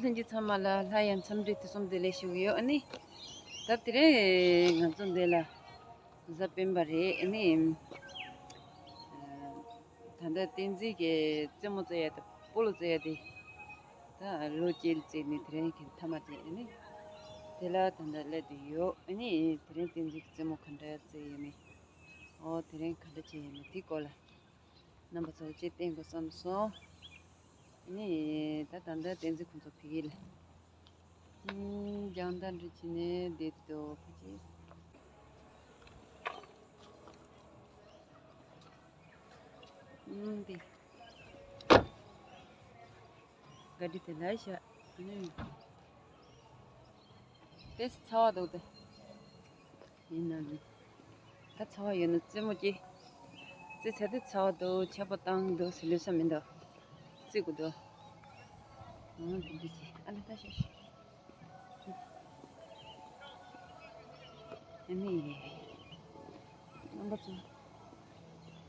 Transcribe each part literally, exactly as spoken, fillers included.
ལྷན་རྒྱས་ཚང་མ་ལ་སླར་ཡང་འཚམས་འདྲི་དུས་གསུམ་བདེ་ལེགས་ཞུ་གི་ཡོད། ཨ་ནི་ད་དེ་རིང་ང་ཚོ་འདི་ལ་གཟའ་སྤེན་པ་རེད། ཨ་ནི་ད་ལྟ་བསྟན་འཛིན་གྱི་རྩེད་མོ་རྩེ་ཡ་དང་སྤོ་ལོ་རྩེ་ཡ་དེ་ད་ལོ་གཅིག་རྩེས་ནས་དེ་རིང་གི་མཐའ་མ་དེ། ཨ་ནི་དེ་ལ་ད་ལྟ་སླེབས་བསྡད་ཡོད། ཨ་ནི་དེ་རིང་བསྟན་འཛིན་གྱི་རྩེད་མོ་ག་འདྲ་རྩེ་ཡོད་མེད། ཨོ་དེ་རིང་ག་འདྲ་བྱས་ཡོད་མེད་དེའི་སྐོར་ལ་རྣམ་པ་ཚོར་ཅིག་བསྟན་དགོས་བསམ་སོང་། ཨ་ནི་ད་ད་ལྟ་བསྟན་འཛིན་ཁོང་ཚོ་ཕ་གི་ལ་ཨུམ་རྒྱང་ལྟ་འདྲ་བྱས་ནས་བསྡད་འདུག་ཕ་གི། ཨུམ་འདི། ག་འདྲ་དེ་ལ་ཤ། ཨུམ། དེ་ཚ་བ་འདུག་དེ། ཡིན་ནམ། ད་ཚ་བ་ཡོད་ན་རྩེད་མོ་སྐྱེ། རྩེད་ཚད་དུ་ཚ་བ་འདུག་ཆད་པ་བཏང་འདུག་ཟེར་ལུས་ས་མི་འདུག་རྩེད་དགོས་འདུག་ཨང་། དེ་འདྲ་ཞིག་ཨ་ལ་ད་ཤ་ཤ། ཨ་ནི། རྣམ་པ་ཚོ།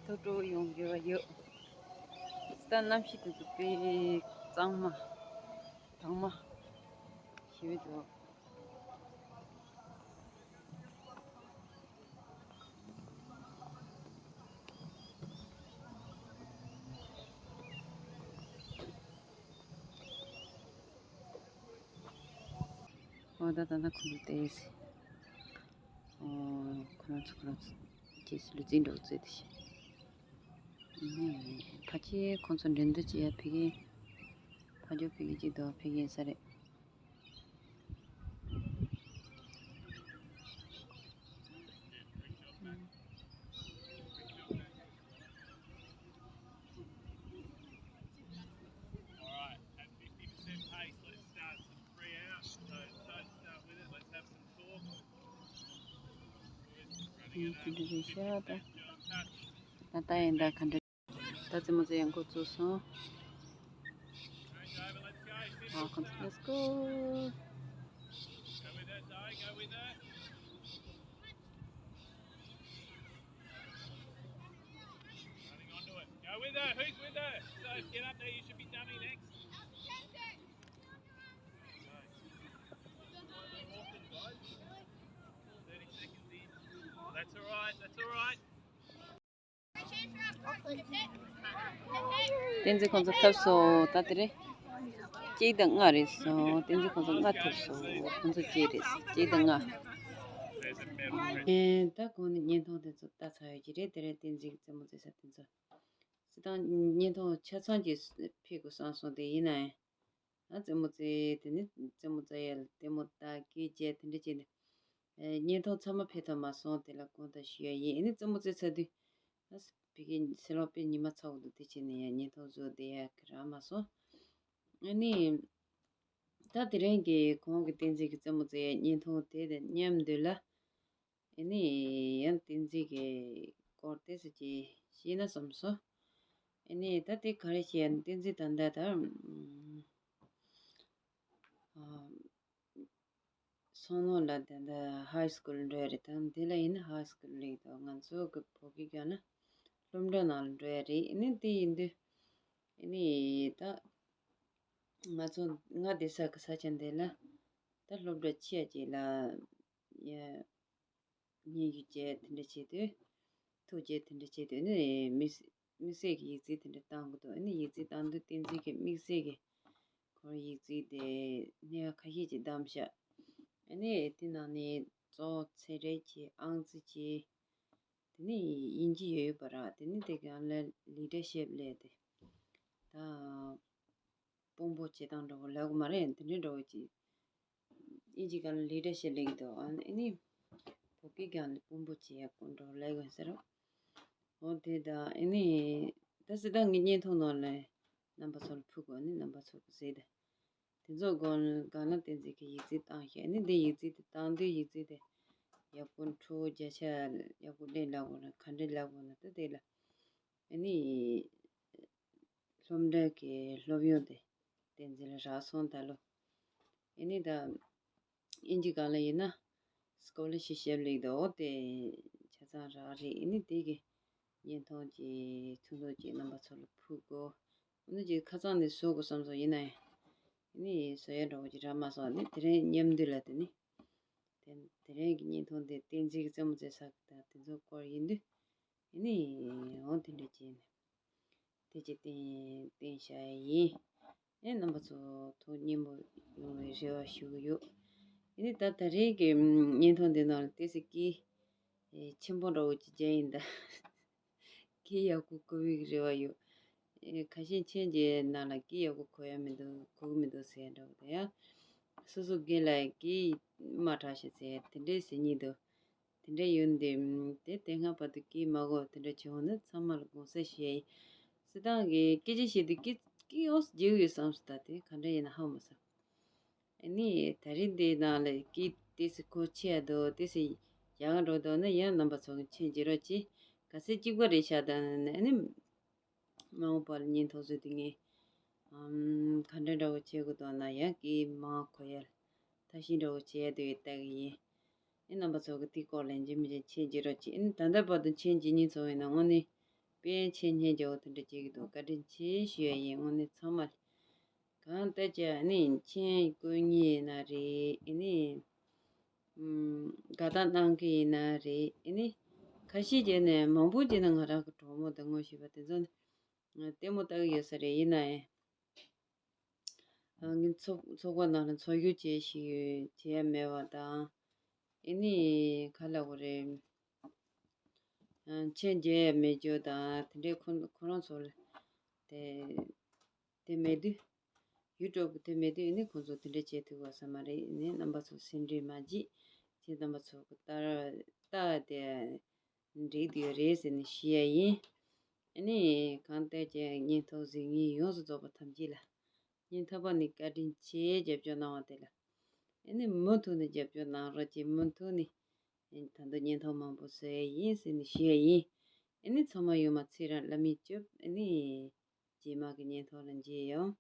ཐུགས་སྤྲོ་ཡོང་དགོས་པ་ཡོད། ད་གནམ་གཤིས་དེ་ཚོ་དཔེ་གཙང་མ། དྭངས་མ། ཞེ་པོ་འདུག་ཨོ་ད་ད་ད་ཁོང་ཚོ་བལྟས། ཨོ་ཁོ་རང་ཚོ་ཁོ་རང་ཚོ་རྗེས་སུ་ལུས་རྩིས་འགྲོ་རྩིས་དེ་བྱས། ཕ་ཁྱེད་ཁོང་ཚོ་འགྲན་བསྡུར་བྱེད་ཡ་ཕ་གི་ཕ་ཇོ་ཕ་གི་ཅིག་དང་ཕ་གི་ཡིན་ས་རེད། All right, at fifty percent pace, let's start some free out. So don't start with it, let's have some talk. Good. Running it out. Fifty percent jump touch. ད་ལྟ་ཡིན་ད་ག་འདྲ། ད་རྩེད་མོ་རྩེ་ཡང་འགོ་བཙུགས་སོང་། ཨ་ཁོང་ཚོ། Let's go. Go with it, Di, go with it. Running onto it. Go with her. Who's with her? So get up there. You should be dummy next. Thirty seconds in. That's all right. That's all right. བསྟན་འཛིན་ཁོང་ཚོ་ཐོབ་སོང་། ད་དེ་རེད། གཅིག་དང་ལྔ་རེད་སོང་། བསྟན་འཛིན་ཁོང་ཚོ་ལྔ་ཐོབ་སོང་། ཁོང་ཚོ་གཅིག་རེད། གཅིག་དང་ལྔ། ཨེ་ད་གོང་ནས་བརྙན་ཐུང་དེ་ཚོ་ལྟ་ཚར་ཡོད་ཀྱི་རེད། དེ་རིང་བསྟན་འཛིན་གྱི་རྩེད་མོ་རྩེ་ས་དེ་ཚོ། སྤྱིར་བཏང་བརྙན་ཐུང་ཆ་ཚང་ཅིག་ཕུལ་དགོས་བསམ་སོང་། དེ་ཡིན་ན་ཡང་། ཨ་རྩེད་མོ་རྩེ་དེ་ནི་རྩེད་མོ་རྩེ་ཡ་ལ་ལྟད་མོ་ལྟ་སྐད་རྒྱག་དེ་འདྲ་བྱས་ནས། ཨེ་བརྙན་ཐུང་ཚང་མ་ཕུལ་ཐུབ་མ་སོང་། དེ་ལ་དགོངས་དག་ཞུ་ཡ་ཡིན། ཨ་ནི་རྩེད་མོ་རྩེ་ཚར་དུས། ཨ་ཕ་གི་ཕྱི་ལོགས་དཔེ་ཉི་མ་ཚ་པོ་འདུག་དེ་བྱས་ནས་ཡང་བརྙན་ཐུང་བཟོ་བསྡད་ཡ་གི་རག་མ་སོང་། ཨ་ནི། ད་དེ་རིང་གི་གོང་གི་བསྟན་འཛིན་གྱི་རྩེད་མོ་རྩེ་ཡ་བརྙན་ཐུང་དེ་དང་མཉམ་དུ་ལ། ཨ་ནི་ཡང་བསྟན་འཛིན་གྱི་སྐོར་ཏོག་ཙམ་ཅིག་ཤེས་ན་བསམ་སོང་། ཨ་ནི་ད་དེ་ག་རེ་བཤད་ན། བསྟན་འཛིན་ད་ལྟ་ད་ཨ་སོང་ནོ་ལ་ད་ལྟ་ཧའི་སྐུལ་འགྲོ་ཡ་རེད། ད་འདི་ལ་ཡིན་ན་ཧའི་སྐུལ་ལེགས་དོ། ང་ཚོ་གི་བོད་སྐད་སྒང་ན་སློབ་གྲྭ་ནང་ལ་འགྲོ་ཡ་རེད། ཨ་ནི་དེ་ཡིན་དུས་ཨ་ནི་ད་ང་ཚོ་ང་བསྡད་ས་གི་ས་ཆ་འདི་ལ་ད་སློབ་གྲྭ་ཆེ་ཡ་ཅིག་ལ་ཡ། བརྙན་བརྒྱུད་བཅས་དེ་འདྲ་བྱས་དུས། ཐུགས་རྗེ་དེ་འདྲ་བྱས་དུས་ནི་དམིགས་དམིགས་བསལ་གྱི་ཡིག་རྩིས་དེ་འདྲ་བཏང་གི་འདུག་ཨ་ནི་ཡིག་རྩིས་བཏང་དུས་བསྟན་འཛིན་གྱི་དམིགས་བསལ་གྱི་ཁོར་ཡིག་རྩིས་དེ་སྣེ་ཁ་ཤས་ཅིག་བདམས་ཤག་ཨ་ནི་དེ་ནང་ནས་གཙོ་བོ་ཚེ་རིང་གི་ཨང་རྩིས་ཀྱི་དེ་ནི་དབྱིན་ཇི་ཡོད་ཡོད་པ་ར། དེ་ནི་དེ་གང་ལ་ལི་ཌར་ཤིབ་ལས་དེ་ད། དཔོན་པོ་བྱེད་སྟངས་འདྲ་བོ་ལབ་གི་མ་རེད། དེ་འདྲའི་འདྲ་བོ་ཅིག་ཨིན་ཇི་སྒང་ལ་ལི་ཌར་ཤིབ་ལབ་ཀྱི་འདུག་ཨ་ནི་བོད་སྐད་སྒང་ལ་དཔོན་པོ་བྱེད་ཡ་སྐོར་འདྲ་བོ་ལབ་ཀྱི་ཡོད་ས་རེད། འོ་དེ་དང་ཨ་ནི་ད་སྤྱིར་བཏང་གི་བརྙན་ཐུང་ནང་ལ་རྣམ་པ་ཚོ་ལ་ཕུལ་དགོས། ཨ་ནི་རྣམ་པ་ཚོ་གི་གཟིགས་དང་། དེ་ཚོ་སྒང་ལ་སྒང་ལ་བསྟན་འཛིན་གྱི་ཡིག་རྩིས་བཏང་ཤག་ཨ་ནི་དེ་ཡིག་རྩིས་དེ་བཏང་དུས་ཡིག་རྩིས་དེ་ཡག་པོ་འཕྲོ་བརྒྱ་ཆ་ཡག་པོ་སླེབས་ལབ་དགོས་ན་ག་འདྲ་ལབ་དགོས་ན། ད་དེ་ལ་ཨ་ནི། སློབ་གྲྭ་གི་སློབ་ཡོན་དེ་བསྟན་འཛིན་ལ་རག་སོང་ད་ལོ། ཨ་ནི་ད་ཨིན་ཇི་སྒང་ལ་ཡིན་ན་སི་ཀོ་ལར་ཤིབ་ཞིབ་ལབ་ཀྱི་འདུག་འོ་དེ་ཆ་ཚང་རག་རེད། ཨ་ནི་དེ་གི་བརྙན་ཐུང་གི་ཚོན་མདོག་ཅིག་རྣམ་པ་ཚོ་ལ་ཕུལ་དགོས། ཨ་ནི་ཅིག་ཁ་སང་ནས་བཟོ་དགོས་བསམ་སོང་། ཡིན་ན་ཡང་ ནི་བཟོ་ཡ་འདྲ་བོ་ཅིག་རག་མ་སོང་། ནི་དེ་རིང་མཉམ་འདུས་ལ་དེ་ནི་དེ་དེ་རིང་གི་བརྙན་ཐུང་དེ་བསྟན་འཛིན་གྱི་རྩེད་མོ་རྩེ་ས་གི་དང་དེ་ཚོ་སྐོར་ཡིན་དུས། ཨེ་ནི་འོ་དེ་འདྲ་བྱས་ནས་དེ་ཅིག་བསྟན་བསྟན་བཞག་ཡིན། ཨེ་རྣམ་པ་ཚོ་ཐུགས་མཉེས་པོ་ཡོང་བའི་རེ་བ་ཞུ་གི་ཡོད། ཨེ་ནི་ད་ད་རེས་ཀྱི་བརྙན་ཐུང་འདི་ནང་ལ་ཏོག་ཙམ་སྐད་ཆེན་པོ་འདྲ་བོ་ཅིག་རྒྱག་ཡིན་ད། སྐད་ཡག་པོ་གོ་བའི་རེ་བ་ཡོད། ཨེ་ཁ་ཤས་མཆན་རྒྱག་ནང་ལ་སྐད་ཡག་པོ་གོ་ཡ་མི་འདུག་གོ་གི་མི་འདུག་ཟེར་འདྲ་བོ་དང་ཡང་། སོ་སོ་སྒེར་ལ་སྐད་མ་དྲག་ཤག་ཟེར་དེ་འདྲས་ཟེར་མཁན་འདུག་དེ་འདྲ་ཡོད་འདི། དེ་དེ་སྔ་བར་དུ་སྐད་མ་གོ་དེ་འདྲ་བྱུང་ན་ཚང་མ་ལ་དགོངས་སེལ་ཞུ་ཡ་ཡིན། སྲིད་ཐང་གི་སྐད་ཆ་བཤད་དུས་སྐད་སྐད་ཨོ་ཙི་རྒྱག་ཡོད་བསམ་སོང་། ད་དེ་ག་འདྲ་ཡིན་ན་ཧ་མ་སོང་། ཨ་ནི་ད་རིང་འདི་ནང་ལ་སྐད་ཏོག་ཙམ་གོ་ཆེ་ཡ་འདུག་ཏོག་ཙམ་ཡག་འགྲོ་འདུག་ན་ཡང་རྣམ་པ་ཚོ་གི་མཆན་རྒྱག་རོགས་གྱིས། གལ་སྲིད་གཅིག་པ་རེད་ཤག་ད་ནི་ཨ་ནི། མ་འོངས་པ་ལ་བརྙན་ཐུང་བཟོས་དུས་ངས་ཨམ་ག་འདྲ་འདྲ་བོ་བྱེད་དགོས་འདུག་ན་ཡང་སྐད་མང་གོ་ཡ་ཐབས་ཤེས་འདྲ་བོ་བྱེད་ཡ་དེ་ལྟ་གི་ཡིན། ཨེ་རྣམ་པ་ཚོ་གི་དེའི་སྐོར་ལ་ཡིན་གཅིག་མིན་གཅིག་མཆན་རྒྱག་རོགས་གྱིས། ཨེ་ད་ལྟ་བར་དུ་མཆན་རྒྱག་མཁན་ཚོ་ཡིན་ན་དངོས་གནས་དཔེ་མཆན་སྙན་རྒྱག་པོ་དེ་འདྲ་བྱེད་ཀྱི་འདུག་བཀའ་དྲིན་ཆེ་ཞུ་ཡ་ཡིན། དངོས་གནས་ཚང་མ་ལ། གང་ལྟར་ཀྱང་ཨ་ནི་མཆན་བཀོད་མཁན་ཡིན་ན་རེད། ཨ་ནི་ཨམ་དགའ་རྟགས་གནང་མཁན་ཡིན་ན་རེད། ཨ་ནི་ཁ་ཤས་ཀྱིས་ནི་མང་པོ་ཅིག་ནི་ང་རང་གི་གྲོགས་མོ་དང་ངོ་ཤེས་པ་དེ་ཚོ་ནི་ལྟད་མོ་ལྟ་གི་ཡོད་ས་རེད། ཡིན་ན་ཡང་ཨ་ངའི་ཚོགས་ཚོགས་པ་ནང་ལ་ཚོགས་ཞུགས་བྱེད་ཞིག་བྱེད་ཡ་མེད་པ་དང་། ཨ་ནི་ག་ལབ་དགོས་རེད། ཨ་མཆན་རྒྱག་ཡ་མེད་རྒྱུ་དང་དེ་འདྲའི་ཁོ་ཁོ་རང་ཚོ་ལ་དེ་དེ་མེད་དུས། ཡུ་ཊུབ་དེ་མེད་དུས་ཨ་ནི་ཁོང་ཚོ་དེ་འདྲ་བྱེད་ཐུབ་པ་ས་མ་རེད། ཨ་ནི་རྣམ་པ་ཚོ་སེམས་ཁྲལ་མ་བྱེད། ཁྱེད་རྣམ་པ་ཚོ་གི་ལྟ་ལྟ་དེ་འགྲིག་དུ་ཡོད་རེད་ཟེར་ནས་ཞུ་ཡ་ཡིན། ཨ་ནི་གང་ལྟར་ཀྱང་བརྙན་ཐུང་གཟིགས་མཁན་ཡོངས་སུ་རྫོགས་པ་ཐམས་ཅད་ལ་སྙིང་ཐག་པ་ནས་བཀའ་དྲིན་ཆེ། རྒྱབ་སྐྱོར་གནང་བ་དེ་ལ་ཨ་ནི་མུ་མཐུད་ནས་རྒྱབ་སྐྱོར་གནང་རོགས་གྱིས། མུ་མཐུད་ནས་ད་དུང་བརྙན་ཐུང་མང་པོ་བཟོ་ཡ་ཡིན་ཟེར་ནས་ཞུ་ཡ་ཡིན། ཨ་ནི་ཚང་མ་ཡོང་མ་ཚེ་རིང་བླ་མའི་སྐྱབས། ཨ་ནི་རྗེས་མ་གི་བརྙན་ཐུང་ལ་མཇལ་ཡོང་།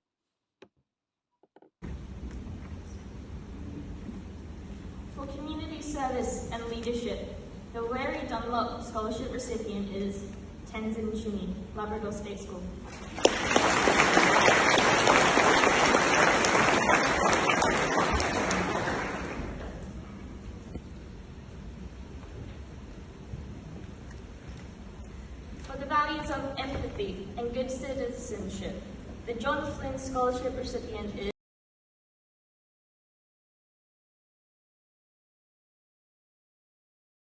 For community service and leadership, the Wherry Dunlop Scholarship recipient is Tenzin Chuni, Labrador State School. For the values of empathy and good citizenship, the John Flynn Scholarship recipient is